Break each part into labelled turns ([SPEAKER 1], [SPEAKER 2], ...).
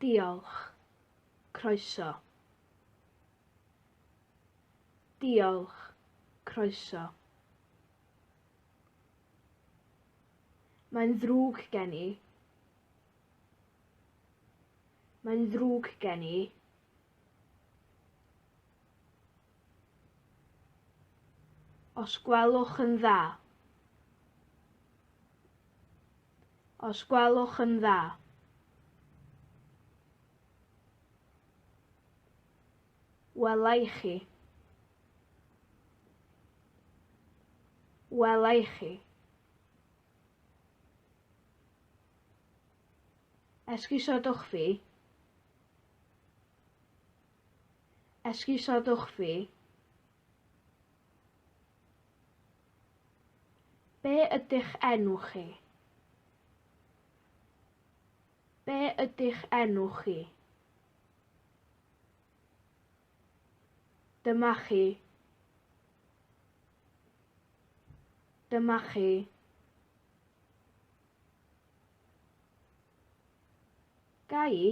[SPEAKER 1] Diolch. Croeso. Diolch. Croeso. Mae'n ddrwg gen i. Mae'n ddrwg gen i. Os gwelwch yn dda. Os gwelwch yn dda. Wela i chi. Wela i chi. Esgusodwch fi. Esgusodwch fi. Be ydych enw chi? Be ydych enw chi? Dyma chi. Dyma chi. Ga i?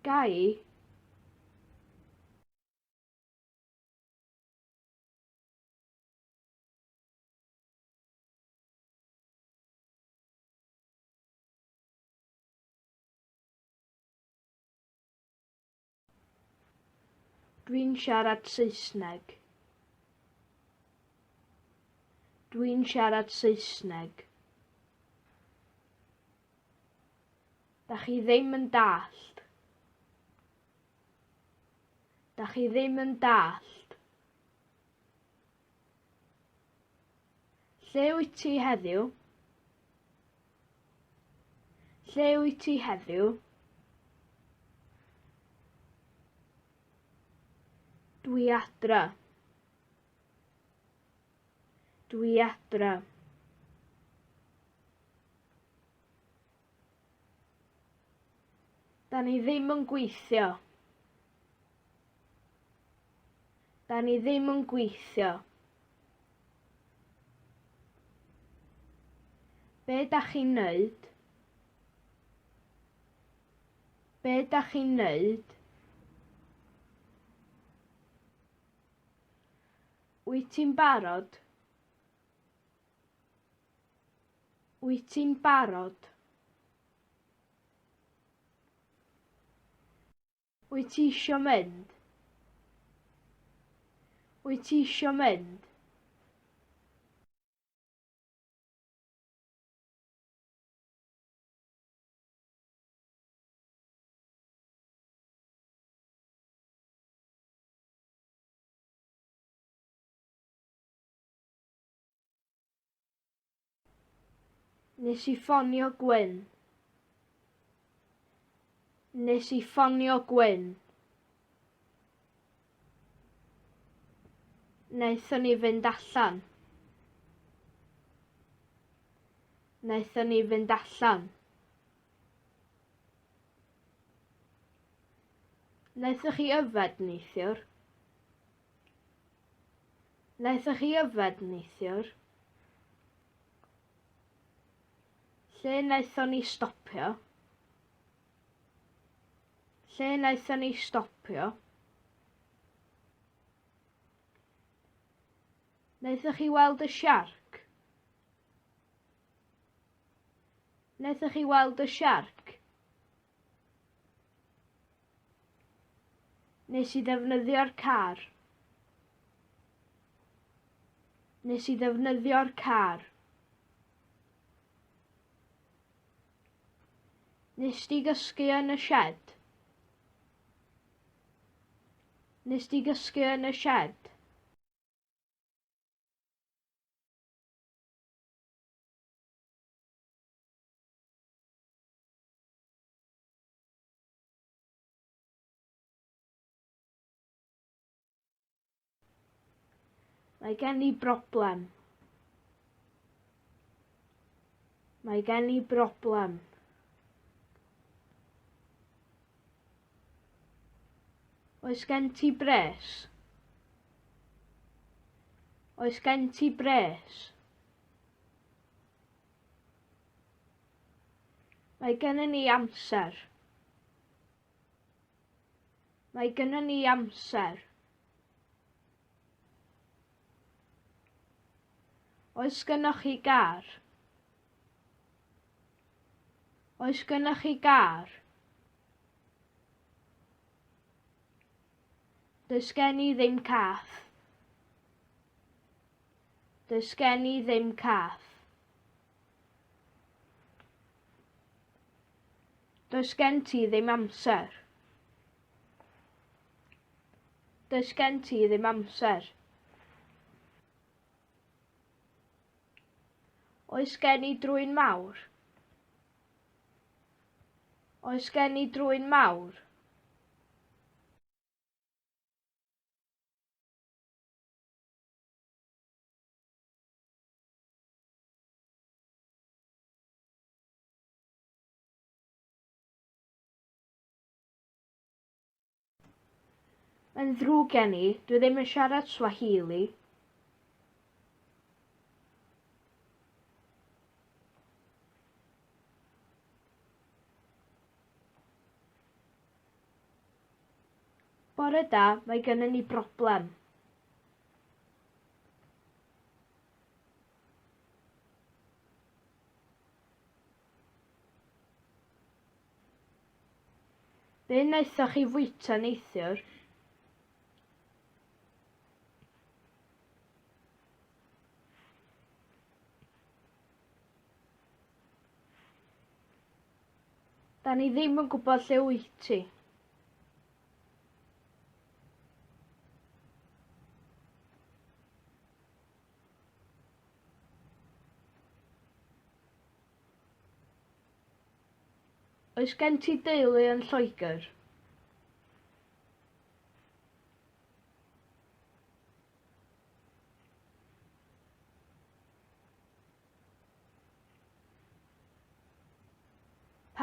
[SPEAKER 1] Ga i? Dwi'n siarad Saesneg. Dwi'n siarad Saesneg. Da chi ddim yn dallt. Da chi ddim yn dallt. Lle wyt ti heddiw? Lle wyt ti heddiw? Dwi adra. Dwi adra. Da ni ddim yn gweithio. Da ni ddim yn gweithio. Be da chi'n neud? Be da chi'n neud? Wyt ti'n barod? Wyt ti'n barod? Wyt ti isio mynd? Wyt ti isio mynd? Nes i ffonio Gwyn. Nes i ffonio Gwyn. Naethon ni fynd allan. Naethon ni fynd allan. Naethoch chi yfed neithiwr? Wnaethoch chi yfed neithiwr? Lle wnaethon ni stopio? Lle wnaethon ni stopio? Wnaethoch chi weld y siarc? Wnaethoch chi weld y siarc? Nes i ddefnyddio'r car. Nes i ddefnyddio'r car. Nes di gysgu yn y shed? Nes di gysgu yn y shed? Mae gen i broblem. Mae gen i broblem. Oes gen ti bres? Oes gen ti bres? Mae gennym ni amser. Mae gennym ni amser. Oes gynnoch chi gar? Oes gynnoch chi gar? Does gen i ddim cath. Does gen i ddim cath. Does gen ti ddim amser. Does gen ti ddim amser. Oes gen i drwyn mawr? Oes gen i drwyn mawr? Mae'n ddrwg gen i, dwi ddim yn siarad Swahili. Bore da, mae gennym ni broblem. Be wnaethoch chi fwyta neithiwr? Da ni ddim yn gwybod lle wyt ti. Oes gen ti deulu yn Lloegr?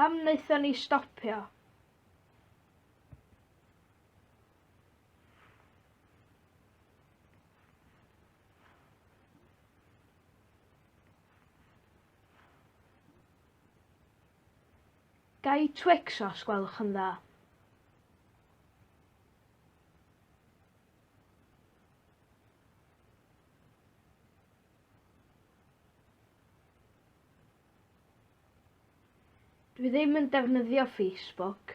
[SPEAKER 1] Pam wnaethon ni stopio? Ga i Twix os gwelwch yn dda? Dwi ddim yn defnyddio Facebook.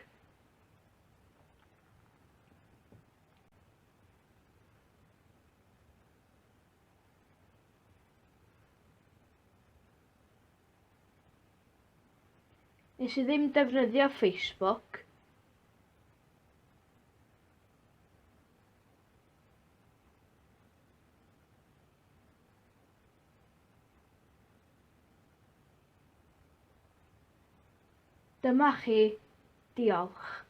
[SPEAKER 1] Nes i ddim defnyddio Facebook. Dyma chi, diolch.